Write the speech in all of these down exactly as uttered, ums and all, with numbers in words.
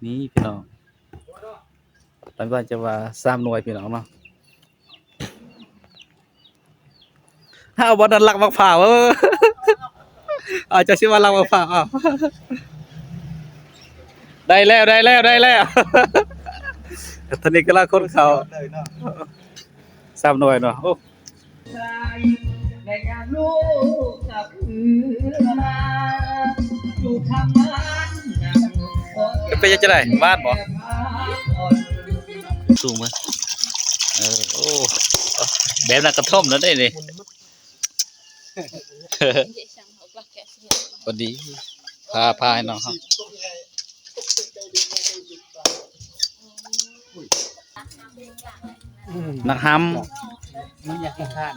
นี่พี่น้อง ตามบ้านจะว่าสามหน่วยพี่น้องเนาะ ถ้าเอาบ่ทันลักมะพร้าว เออ เอา เจ้าสิว่าลักมะพร้าว เอา ได้แล้ว ได้แล้ว ได้แล้ว ตอนนี้กำลังขนข้าว สามหน่วยเนาะ โอ้ เป็นจั่งใด หวานบ่ สูงบ่ เออ โอ้ แบบนั้นกระท่อมแล้วได้นี่ พอดี พา พาให้น้องเขา นักห้ำ มันอยากกินข้าว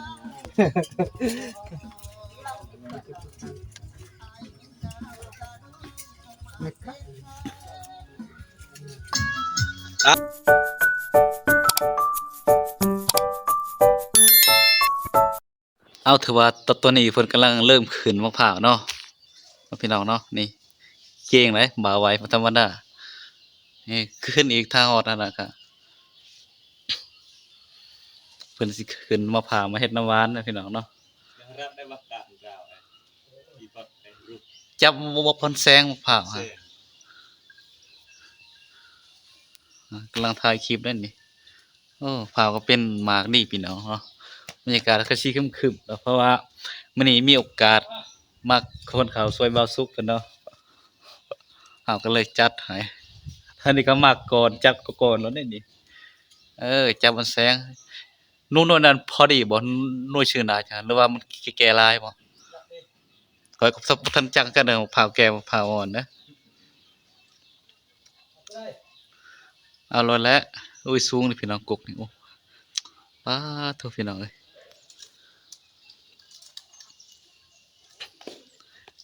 เอา ถือว่าตอนนี้เพิ่นกำลังเริ่มขึ้นมะพร้าวเนาะ พี่น้องเนาะ นี่ เก่งเลย บ่าวไหว บ่ธรรมดา นี่ ขึ้นอีก ถ้าฮอดนั่นน่ะก็ เพิ่นสิขึ้นมะพร้าวมาเฮ็ดน้ำหวานนะพี่น้องเนาะ จับบ่ บ่พ้นแสงมะพร้าวฮะ กำลังถ่ายคลิปนั่นนี่ โอ้ พร้าวก็เป็นหมากนี่พี่น้องเนาะ บรรยากาศก็สิครึมๆ เนาะ เพราะว่ามื้อนี้มีโอกาสมาขนข้าวซอยบ่าวสุกเพิ่นเนาะ เฮาก็เลยจัดให้ ท่านนี้ก็มาก่อน จัดก็ก่อนแล้วนี่ เออ จับมันแสง หน่วยนั้นพอดีบ่ หน่วยซื่อหน้าจั่ง หรือว่ามันแก่หลายบ่ ข้อยก็บ่ทันจักคือกันเด้อ พร้าวแก่ พร้าวอ่อนเด้อ เอาโลดแหละ อุ้ย สูงนี่พี่น้อง กกนี่ โอ้ ป๊าดโธ่ พี่น้องเอ้ย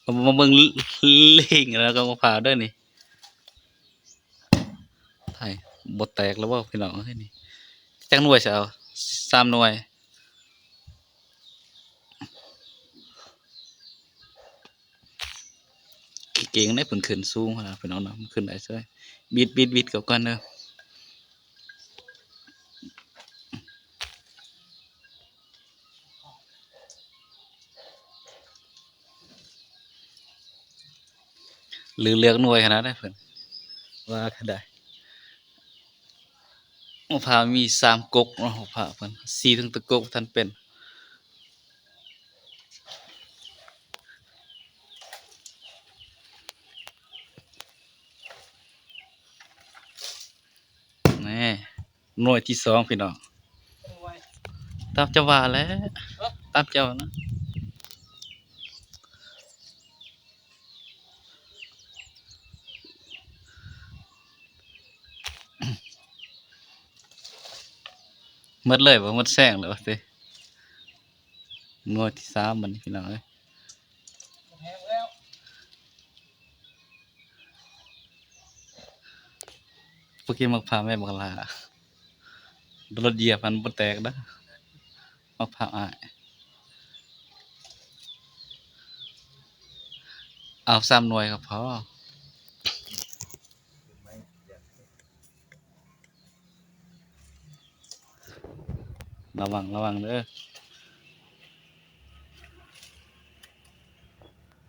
เอามาเบิ่งลิงแล้วก็มะพร้าวเด้อนี่ ไผ บ่แตกแล้วบ่พี่น้องเอ้ยนี่ จักหน่วยสิเอา สามหน่วย เก่งได้ เพิ่นขึ้นสูงขนาด พี่น้องเนาะ มันขึ้นได้เฉย บิด บิด บิดเขาก่อนเด้อ หรือเลือกหน่วยขนาดใดเพิ่น ว่าก็ได้ มะพร้าวมีสามกกเนาะ มะพร้าวเพิ่น สี่ถึงตะกกบ่ทันเป็น นี่ หน่วยที่สองพี่น้อง ตามเจ้าว่าแหละ ตามเจ้านะ หมดเลยบ่ หมดแสงเลยว่าติ หน่วยที่สามบัดนี้พี่น้องเอ้ย พวกกินมะพร้าวแม่บักหล้า รถเหยียบมันบ่แตกเด้อ มะพร้าวอ้าย เอาสามหน่วยก็พอ ระวัง ระวังเด้อ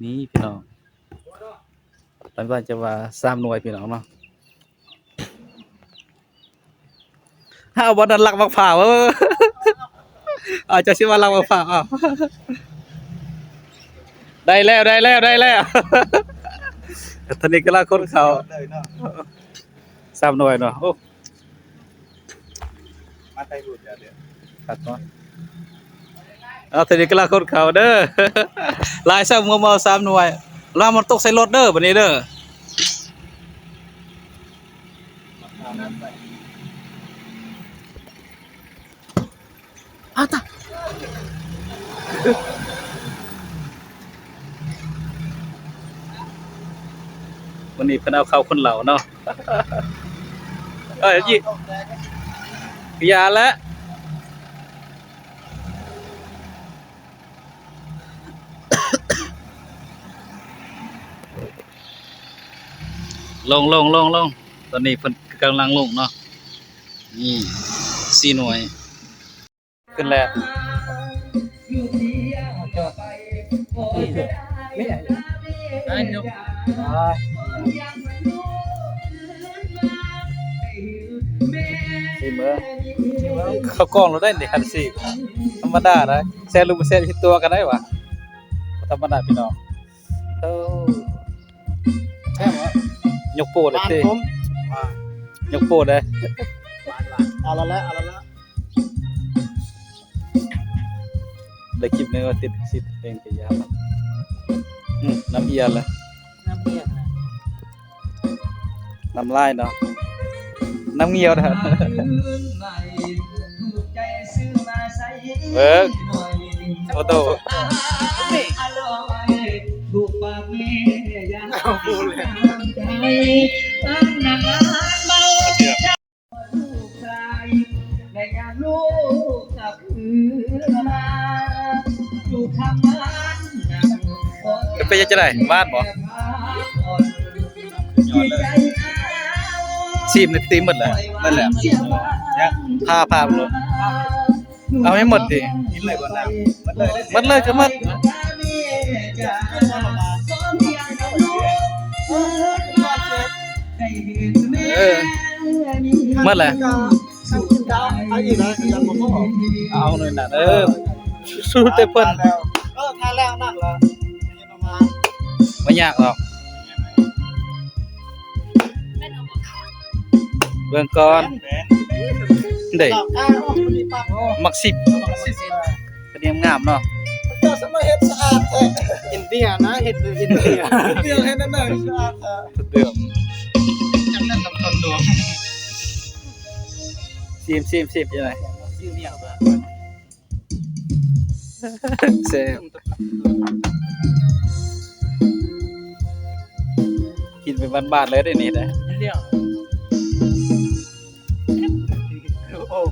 นี่พี่น้อง ตามบ้านจะว่าสามหน่วยพี่น้องเนาะ ถ้าเอาบ่ทันลักมะพร้าว เออ เอา เจ้าสิว่าลักมะพร้าว เอา ได้แล้ว ได้แล้ว ได้แล้ว ตอนนี้กำลังขนข้าว เลยเนาะ สามหน่วยเนาะ โอ้ มาไต่รูดเดี๋ยวเดี๋ยว ตัดก่อน เอา ตอนนี้กำลังขนข้าวเด้อ หลายซ้ำ งมเอาสามหน่วย แล้วมันตกใส่รถเด้อ บัดนี้เด้อ อ้าวตะ วันนี้เพิ่นเอาข้าวคนเหล่าเนาะ เอ้ย ยิ อย่าละ ลง ลง ลง ลง ตอนนี้เพิ่นกำลังลงเนาะ นี่ สี่หน่วย ขึ้นแล้ว นี่ อ่ะ ยก อ่า สี่มื้อ เข้ากล้องเราได้นี่ คันสี่ ธรรมดานะ แซ่บหรือบ่แซ่บ คิดตัวกันได้วะ ธรรมดาพี่น้อง เออ แซ่บเหรอ ยกโป้เลยสิ หวานขม อ่า ยกโป้เลย หวานหวาน เอาละละ เอาละละ ได้คลิปนี้ก็ติดสิบเพลงไปยาว อืม น้ำเอียนละ น้ำเอียนนะ น้ำลายเนาะ น้ำเงี้ยวนะ เออ โอ้โห เอาพูดเลย เป็นจังได๋ หวานบ่ ซีมในตีหมดแล้ว นั่นแหละ พา พาไปโลด เอาให้หมดดิ กินเลยก่อนนะ หมดเลย หมดเลยก็หมด เออ หมดแล้ว เอาอีกนะ ยังบ่พอ เอาเลยนะ เออ สู้แต่เพิ่น เออ ทานแล้วนั่งแล้ว บ่ยากหรอก เบิ่งก่อน เด้ มักสิบ กระเดียมงามเนาะ เจ้าสมัยเฮ็ดสะอาดแท้ อินเดียนะ เฮ็ดแบบอินเดีย เดียวแค่นั้นน่ะสะอาดแท้ เดิม จังนั้นต้องทนดู ซีม ซีม ซีม จังได๋ ซีมเนี่ย แซ่บ กินเป็นบ้านๆเลยเด้นี่นะ เดี๋ยว โอ้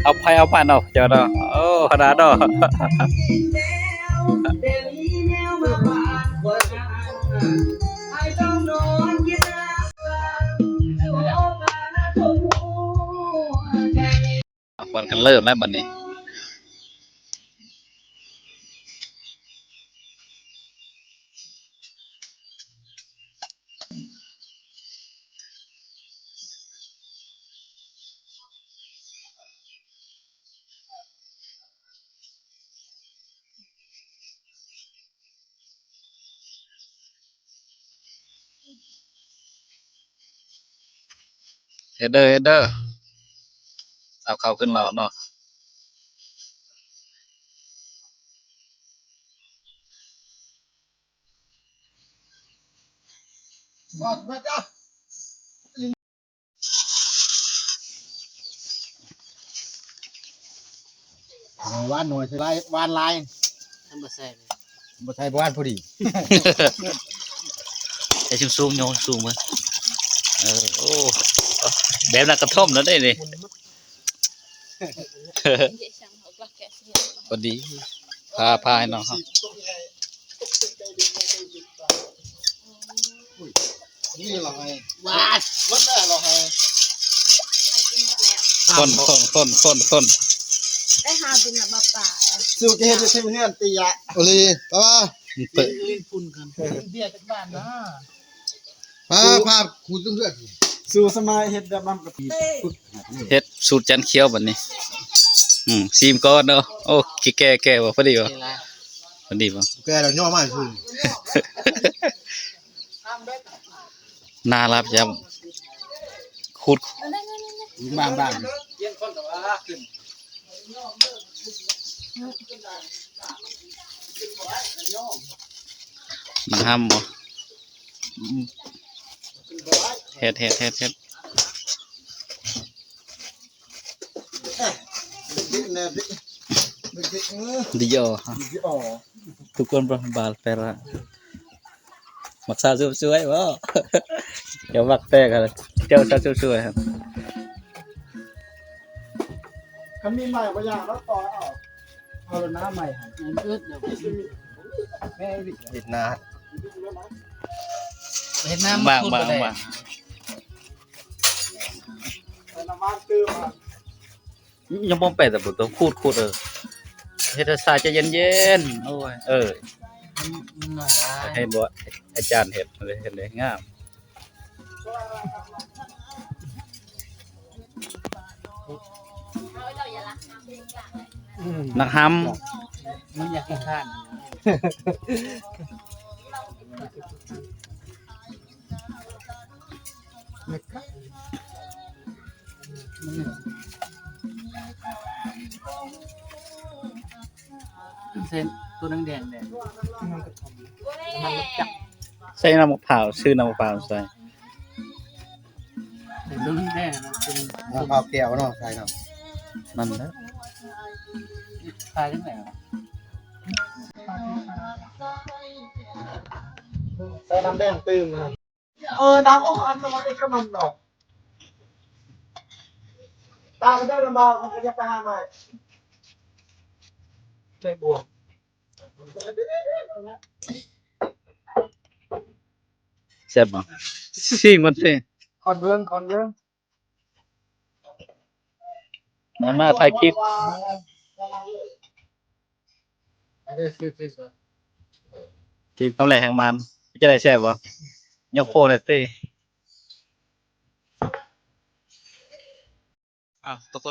เอาไผเอามันเนาะ เจ้าเนาะ โอ้ ขนาดเนาะ เอาก่อนกันเริ่มแล้วบัดนี้ เฮ็ดเด้อ เฮ็ดเด้อ เอาเข้าขึ้นแล้วเนาะ หว่านหน่อยใส่หลาย หว่านหลาย มันบ่ใส่เลย บ่ใส่ บ่หว่านพอดี ไอ้สูงๆ โยนสูงเบิ่ง เออ โอ้ แบบนั้นกระท่อมแล้วได้นี่ พอดี พา พาให้น้องเขา นี่เหรอไง ว้า วัดแรกเหรอไง คน คน คน คน คน ไปหาบินละมาป่า สูตรเฮ็ดอยู่ที่เฮือนติยะ โอลี ป้า มันเปิด เล่นฝุ่นกัน เบียร์จากบ้านนะ พา พา ขูดเลือด สู่สมัยเฮ็ดแบบนั้นก็ปี เฮ็ดสูตรจันเขียวบัดนี้ อืม ซีมก่อนเนาะ โอ้ แก่ แก่ แก่บ่ พอดีบ่ พอดีบ่ แก่แล้วย่อมาสู่ น่ารับจ้ะ ขูด บางๆ มันห้ามบ่ เฮ็ด เฮ็ด เฮ็ด เฮ็ด ดิโอ ทุกคน bro บาลเปร่า มักสาวสวยๆ บ่ เจ้ามักแปลกอะไร เจ้าสาวสวยๆ ครับ คันมีใหม่บ่อย่างแล้วต่อเอา เอาแล้วน้ำใหม่หั่น มันอึดเดี๋ยว เฮ็ดนา เห็นน้ำ บาง ขุด บาง บ่ได้ บาง ใส่น้ำมันตื้มมา ยังบ่ไปแต่บ่ต้องขูดขูดเออเฮ็ดให้สายใจเย็นๆโอ้ยเออ มันหน่อยละ ให้บ่อาจารย์เฮ็ดเลยเฮ็ดเลยงาม อืม นักหำ มันอยากกินข้าว เส้นตัวแดงๆเนี่ยมันก็ทำมันจับ ใส่น้ำมะพร้าวซื้อน้ำมะพร้าวใส่ เส้นตัวแดงๆนะเป็น เอาข้าวแก้วเนาะใส่น้ นั่นแหละ ขายที่ไหนอะ ใส่น้ำแดงตื้มนะเออน้ำอบอันตัวเล็กก็มันดอกตาก็ได้ลำบากมันก็จะไปหาใหม่ใส่บวก แซ่บบ่ซิ่งมันซิ คอนเวิร์งคอนเวิร์ง มามาถ่ายคลิปคลิปทำอะไรแห่งมันจะได้แซ่บบ่ยกโป้เลยติ อ้าวตก